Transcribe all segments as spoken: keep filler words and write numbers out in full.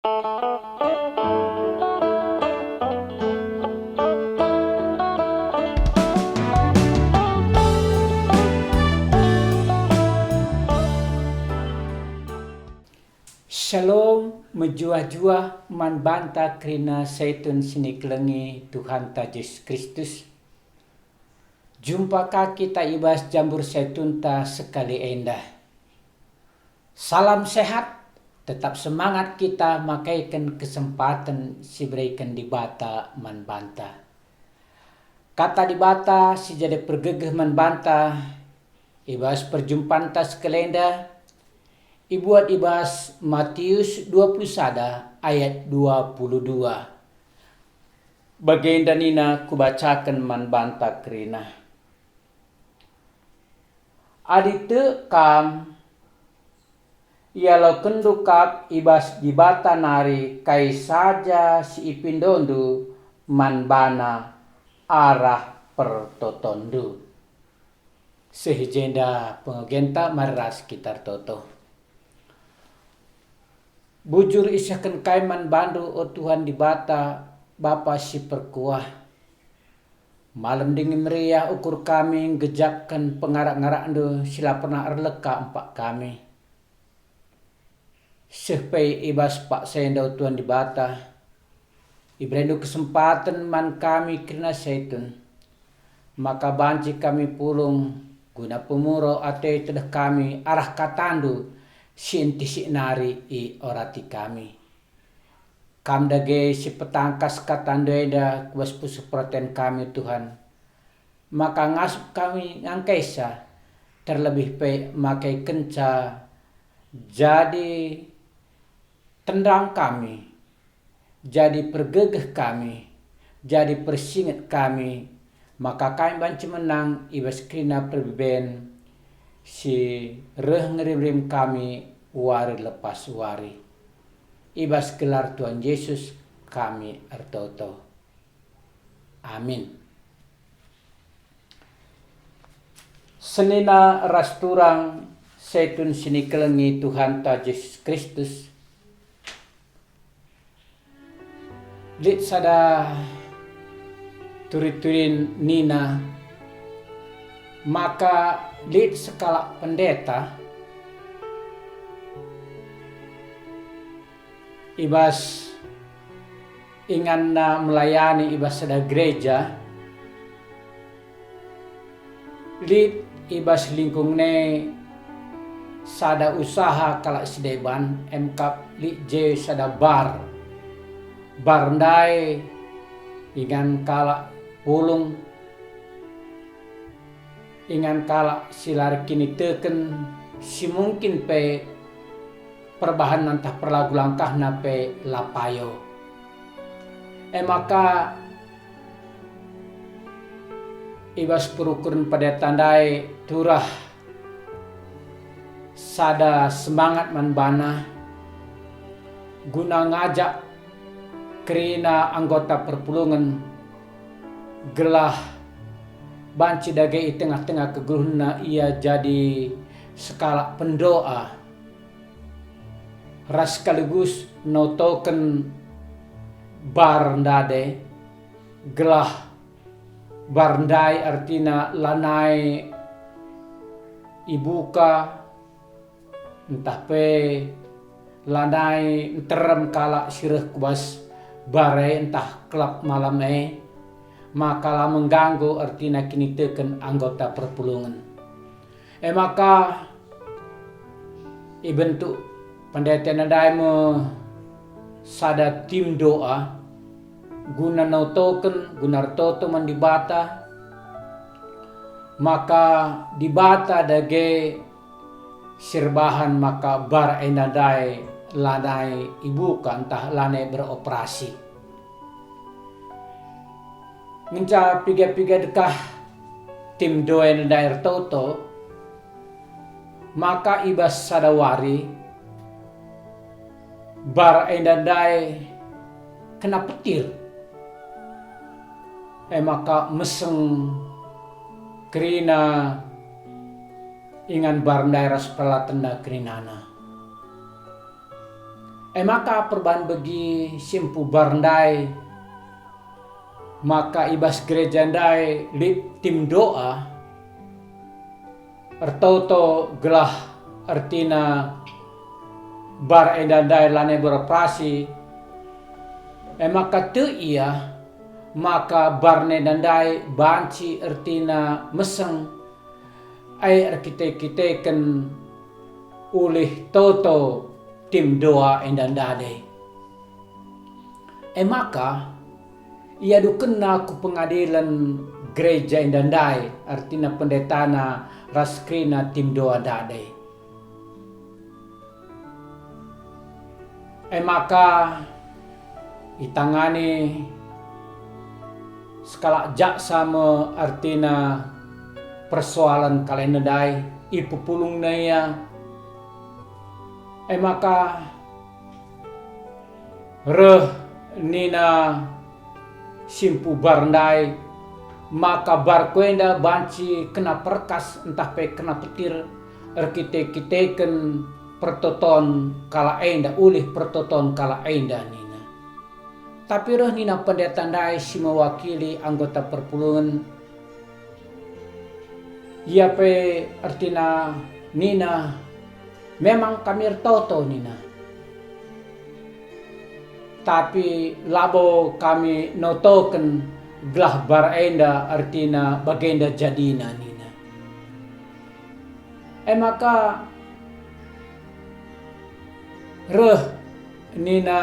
Shalom, mejuah-juah man banta kerina Saitun si nikelengi Tuhanta Jesus Kristus. Jumpa ka kita i bas jambur Saitunta sekali enda. Salam sehat, tetap semangat kita makaiken kesempaten si ibereken Dibata man banta. Kata Dibata si jadi pergegeh man banta i bas perjumpanta sekali enda ibuat i bas Matius dua puluh sada ayat dua puluh dua. Bagenda nina, kubacaken man banta kerina. Adi tek kam, ialokenndu kap i bas Dibata nari kai saja si ipindondu man baNa arah pertotonndu. Seh i jenda pengogenta, mari ras kita ertoto. Bujur isehken kai man baNdu, o Tuhan Dibata, Bapa si perkuah. Malem dingin meriah ukur kami nggejakken pengarak-ngarakNdu si la pernah erleka empak kami. Seh pe i bas paksa enda, o Tuhan Dibata, ibereNdu kesempaten man kami kerina Saitun, maka banci kami pulung guna pemurau ate tedeh kami arah kataNdu si entisik nari iorati kami. Kam dage si petangkas kataNdu enda ku bas pusuh peraten kami, Tuhan, maka ngasup kami ngangkaisa, terlebih pe makaikenca jadi tendarang kami, jadi pergegeh kami, jadi persinget kami, maka kami banci menang i bas kerina perbeben si reh ngerim-rim kami wari lepas wari. I bas gelar Tuhan Jesus kami ertoto. Amin. Senina ras turang Saitun si nikelengi Tuhanta Jesus Kristus, lit sada turi-turin nina maka lit sekalak pendeta i bas inganna melayani i bas sada gereja, lit i bas lingkungna e sada usaha kalak si deban, emkap lit je sada bar. Bar ndai ingan kalak pulung, ingan kalak si la erkiniteken, si mungkin pe perbahanna ntah perlagu langkahna pe la payo. E maka i bas perukuren pendeta ndai turah sada semangat man bana guna ngajak kerina anggota perpulungen gelah banci dage i tengah-tengah kegeluhenna ia jadi sekalak pendoa ras sekaligus notoken bar ndade, gelah bar ndai ertina lanai ibuka ntah pe lanai nterem kalak si reh ku bas bar e ntah klab malam e, maka la mengganggu ertina kiniteken anggota perpulungen. E maka ibentuk pendeta ndai me sada tim doa guna notoken, guna ertoto man Dibata, maka Dibata dage si erbahan maka bar enda ndai lanai ibuka ntah lanai beroperasi. Ngenca piga-piga dekah tim doa enda ndai ertoto, maka i bas sada wari bar enda ndai kena petir. E maka meseng kerina ingan bar ndai ras peralatenna kerinana. E maka perban begi si empu bar ndai, maka i bas gereja ndai lit tim doa, ertoto gelah ertina bar enda ndai lanai beroperasi, e maka tek ia maka bar enda ndai banci ertina meseng, e erkite-kiteken ulih toto tim doa enda ndai. E maka, iadukenna ku pengadilen gereja enda ndai, ertina pendetana ras kerina tim doa ndai. E maka, itangani sekalak jaksa me ertina persoalen kalak enda ndai, ipepulungna ia. E maka, reh nina si empu bar ndai, maka barku enda banci kena perkas ntah pe kena petir erkite-kiteken pertoton kalak enda, ulih pertoton kalak enda nina. Tapi reh nina pendeta ndai si mewakili anggota perpulungen, ia pe ertina nina, "Memang kami ertoto," nina, "tapi labo kami notoken gelah bar enda ertina bagenda jadina," nina. E maka reh nina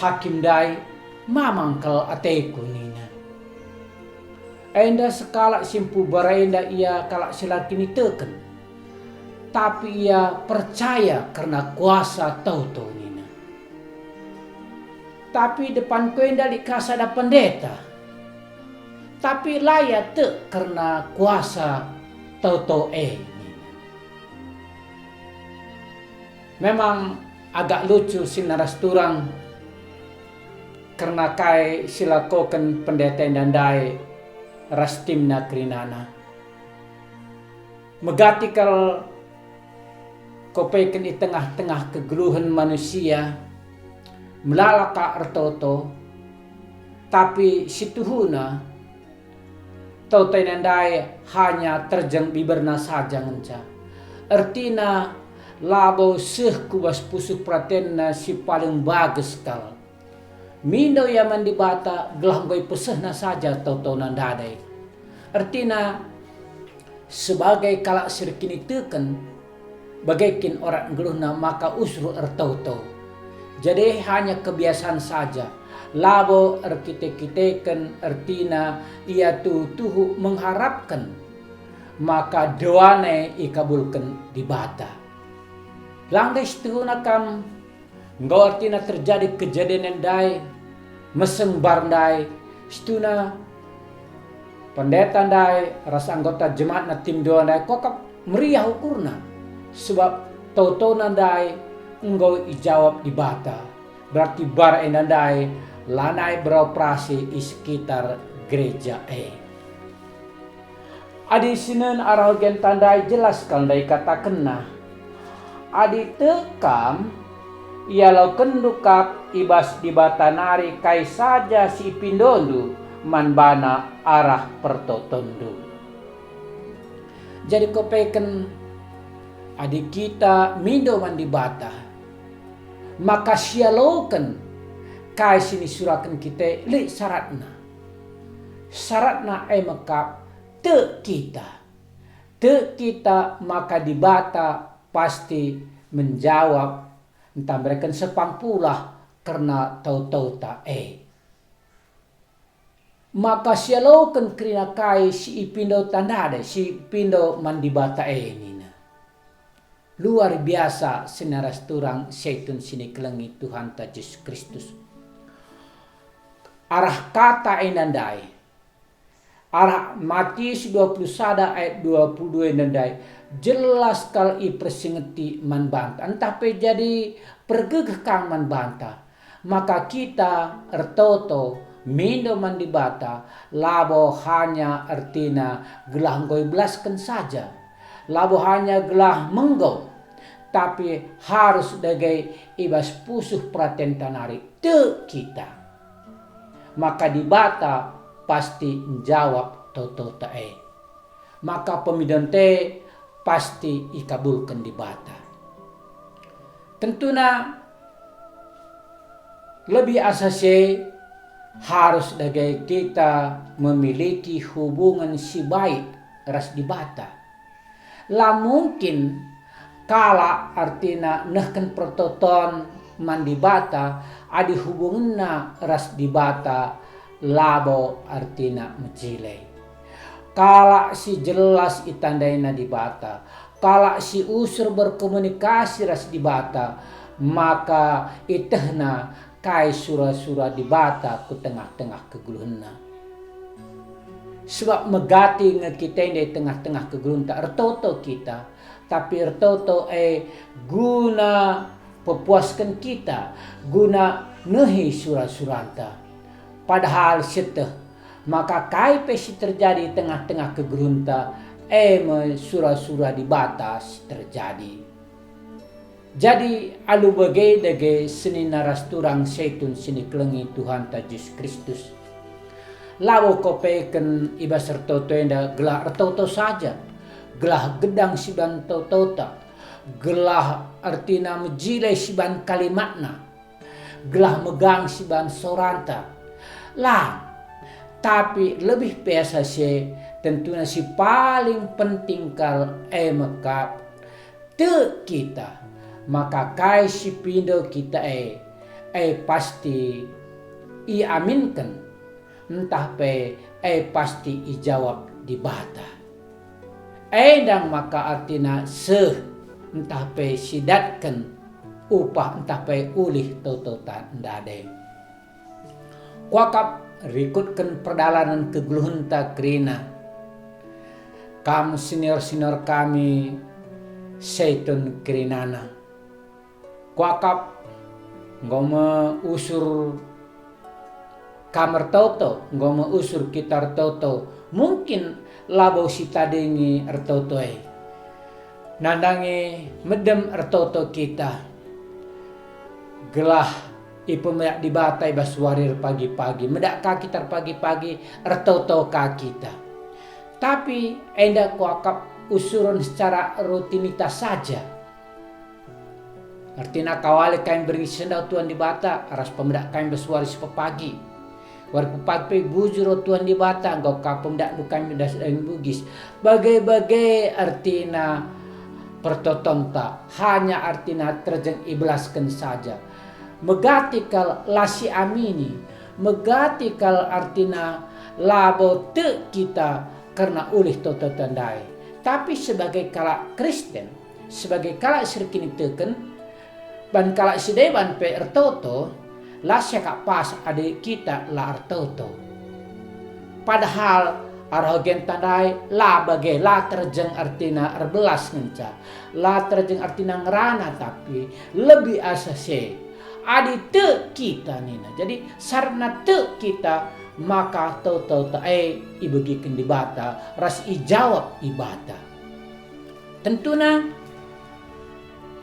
hakim ndai, "Mamang kal ateku," nina. Enda sekalak si empu bar enda ia kalak si la kiniteken, tapi ia percaya kerna kuasa toto nina. Tapi depanku enda lit ka sada pendeta, tapi la ia tek kerna kuasa toto e nina. Memang agak lucu si naras turang kerna kai si lakoken pendeta enda ndai ras timna kerinana. Megati kal kopeken i tengah-tengah kegeluhen manusia, melala ka ertoto, tapi situhuna, toto enda ndai hanya terjeng biberna saja ngenca. Ertina labo seh ku bas pusuh peratenna si paling bages kal. Mindo ia man Dibata gelah enggo ipesehna saja totona ndai. Ertina, sebagai kalak si erkiniteken, bage kin orat nggeluhna maka usur ertoto. Jadi hanya kebiasaan saja, labo erkite-kiteken, ertina ia tuhu-tuhu mengharapken maka doana e ikabulken Dibata. Lang deh situhuna kam, enggo ertina terjadi kejadin ndai, meseng bar ndai, situhuna pendeta ndai ras anggota jemaatna tim doa ndai kuakap meriah ukurna, sebab totona ndai enggo ijawab Dibata. Berarti bar enda ndai lanai beroperasi i sekitar gereja e. Adi sinen arah ogen tandai jelas kal ndai ikatakenna. Adi tek kam, ialokenndu kap i bas Dibata nari kai saja si ipindondu man baNa arah pertotonndu. Jadi kopeken, adi kita mindo man Dibata, maka sialoken kai si nisuraken kita lit syaratna. Syaratna e mekap tek kita. Tek kita maka Dibata pasti menjawab ntah mereken sepang pulah kerna tau-tauta e. Maka sialoken kerina kai si ipindo tandade, si ipindo man Dibata e nina. Luar biasa senina ras turang setun si nikelengi Tuhanta Jesus Kristus. Arah kata enda ndai, arah Matius dua puluh sada ayat dua puluh dua enda ndai, jelas kal ipersingeti man banta, ntah pe jadi pergegeh kang man banta. Maka kita ertoto mindo man Dibata, labo hanya ertina gelah enggo ibelasken saja, labo hanya gelah menggo, tapi harus dage i bas pusuh peratenta nari tek kita, maka Dibata pasti njawab toto-tota e. Maka pemindonta e pasti ikabulken Dibata. Tentuna, lebih asa si e, harus dage kita memiliki hubungen si baik ras Dibata. La mungkin kalak ertina nehken pertoton man Dibata adi hubungenna ras Dibata labo ertina mejile. Kalak si jelas itandaina Dibata, kalak si usur berkomunikasi ras Dibata, maka ietehna kai sura-sura Dibata ku tengah-tengah kegeluhenna. Sebab megati nge kita enda i tengah-tengah kegeluhenta, ertoto kita, tapi ertoto e guna pepuasken kita, guna nehi sura-suranta. Padahal sieteh maka kai pe si terjadi i tengah-tengah kegeluhenta, e me sura-sura Dibata si terjadi. Jadi, alu bage dage senina ras turang Saitun si nikelengi Tuhanta Jesus Kristus. Labo kuapeken i bas ertoto enda gelah ertoto saja, gelah gedang si ban totota, gelah ertina mejile si ban kalimatna, gelah megang si ban soranta. La, tapi lebih pe asa si e, tentuna si paling penting kal e me kap, tek kita maka kai si pindo kita e, e pasti iaminken, ntah pe e pasti ijawab Dibata. Enda maka ertina seh ntah pe sidatken upah ntah pe ulih totota ndai. Kuakap rikutken perdalanen kegeluhenta kerina. Kam senior-senior kami, Saitun kerinana. Kuakap enggo me usur kam ertoto, enggo me usur kita ertoto. Mungkin labo sitadingi ertoto e. Nandangi medem ertoto kita, gelah ipemedak Dibata i bas wari erpagi-pagi. Medak ka kita erpagi-pagi, ertoto ka kita. Tapi enda kuakap usuren secara rutinitas saja. Ertina kawali kami berngi si sendah Tuhan Dibata, ras pemedak kami bas wari si pepagi. Wari pepagi pe bujur o Tuhan Dibata, enggo ka pemedakndu kami das daging bugis. Bage-bage ertina pertotonta, hanya ertina terjeng ibelasken saja. Megati kal la siamini, megati kal ertina labo tek kita kerna ulih totota ndai. Tapi sebagai kalak Kristen, sebagai kalak si erkiniteken, ban kalak si deban pe ertoto, la siakap pas adi kita la ertoto. Padahal arah ogenta ndai la bage, la terjeng ertina erbelas ngenca, la terjeng ertina ngerana, tapi lebih asa si e, adi tek kita nina. Jadi, syaratna tek kita, maka totota e ibegiken Dibata ras ijawab Dibata. Tentuna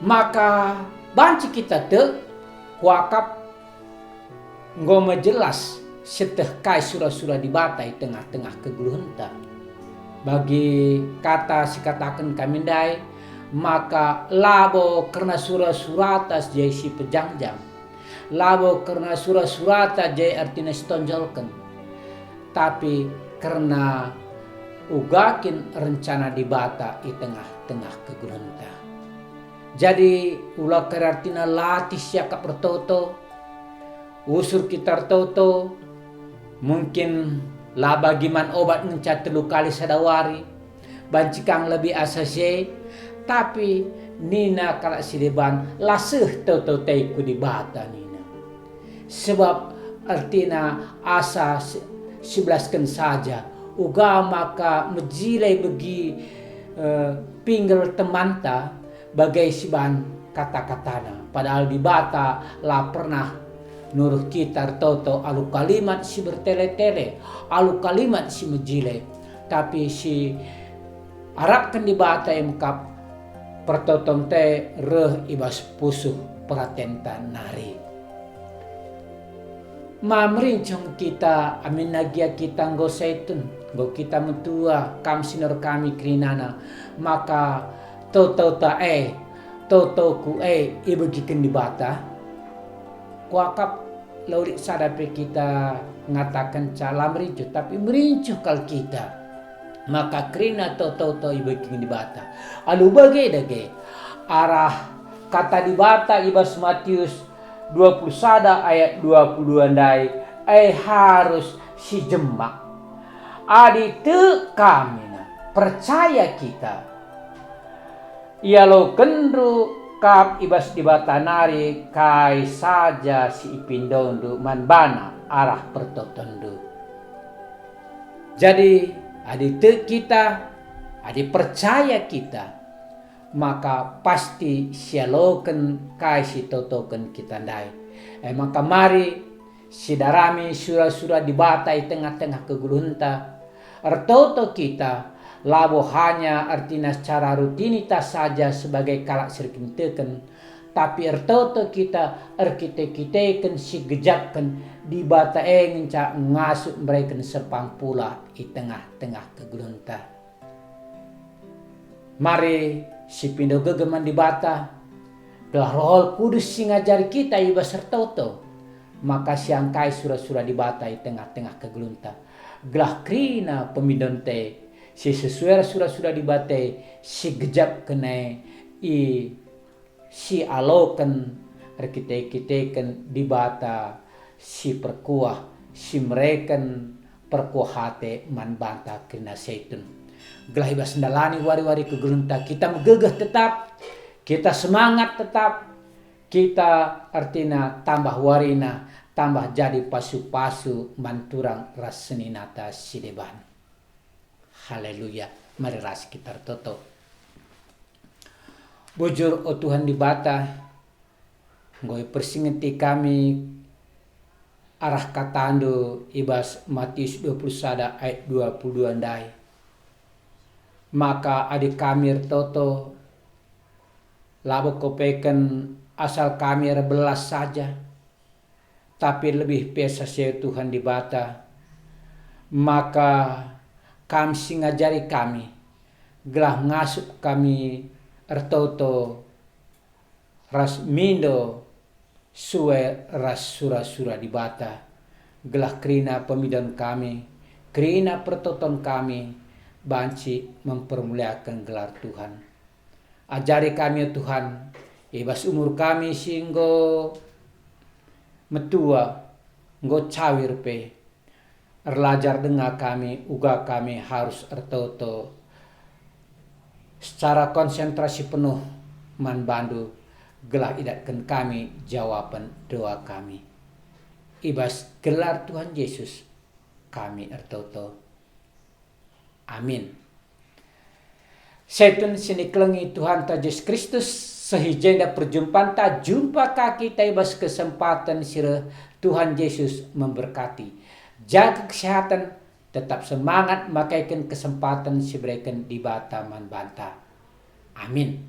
maka banci kita tek, kuakap enggo me jelas sieteh kai sura-sura Dibata i tengah-tengah kegeluhenta. Bagi kata si kataken kami ndai, maka labo kerna sura-surata si e si pejangjang, labo kerna sura-surata je ertina sitonjolken, tapi kerna uga kin rencana Dibata i tengah-tengah kegeluhenta. Jadi, ula kari ertina latih siakap ertoto, usur kita ertoto, mungkin la bagi man obat ngenca telu kali sada wari, banci kang lebih asa si e, tapi nina kalak si deban, "La seh toto-totaiku Dibata," nina. Sebab ertina asa si, sibelasken saja, uga maka mejile begi, eh, pinggel temanta, bage si ban kata-katana. Padahal Dibata la pernah nuruh kita ertoto alu kalimat si bertele-tele, alu kalimat si mejile, tapi si arapken Dibata e me kap pertotonta e reh i bas pusuh peratenta nari. Ma merincuh kita, aminna gia kita enggo setun, enggo kita metua, kam si nuruh kami kerinana, maka toto-tota e, totoku e ibegiken Dibata? Kuakap la lit sada pe kita ngatakenca la merincuh, tapi merincuh kal kita. Maka kerina toto-toto ibegiken Dibata. Alu bage dage, arah kata Dibata i bas Matius dua puluh sada ayat dua puluh dua ndai, e harus si jemak. Adi tek kami, percaya kita, ialokenndu kap i bas Dibata nari kai saja si ipindondu man baNa arah pertotonndu. Jadi, adi tek kita, adi percaya kita, maka pasti sialoken kai si itotoken kita ndai. E maka mari sidarami sura-sura Dibata i tengah-tengah kegeluhenta. Ertoto kita, labo hanya ertina secara rutinitas saja sebagai kalak si erkiniteken, tapi ertoto kita erkite-kiteken si gejapken Dibata e ngenca ngasup mereken sepang pulah i tengah-tengah kegeluhenta. Mari sipindo gegeh man Dibata, gelah Roh Kudus si ngajari kita i bas ertoto, maka siangkai sura-sura Dibata i tengah-tengah kegeluhenta, gelah kerina pemindonta e si sesuai ras sura-sura Dibata e si gejapken e i sialoken erkite-kiteken Dibata si perkuah, si mereken perkuah ate man banta kerina setun. Gelah i bas ndalani wari-wari kegeluhenta kita megegeh tetap, kita semangat tetap, kita ertina tambah warina, tambah jadi pasu-pasu man turang ras seninata si deban. Haleluya. Mari ras kita ertoto. Bujur, o Tuhan Dibata, enggo ipersingeti kami arah kataNdu i bas Matius dua puluh sada ayat dua puluh dua ndai. Maka adi kami ertoto, labo kepeken asal kami erbelas saja, tapi lebih pe asa si e Tuhan Dibata, maka Kam si ngajari kami, gelah ngasup kami ertoto ras mindo sue ras sura-sura Dibata, gelah kerina pemindon kami, kerina pertoton kami banci mempermuliaken gelar Tuhan. Ajari kami, ya Tuhan, i bas umur kami si enggo metua, enggo cawir pe. Erlajar denga kami, uga kami harus ertoto secara konsentrasi penuh man bandu, gelah idatken kami jawapen doa kami. I bas gelar Tuhan Yesus kami ertoto. Amin. Setun si nikelengi Tuhanta Jesus Kristus, seh i jenda perjumpanta, jumpa ka kita i bas kesempaten si reh. Tuhan Jesus memberkati. Jaga kesehatan, tetap semangat makaiken kesempaten si ibereken Dibata man banta. Amin.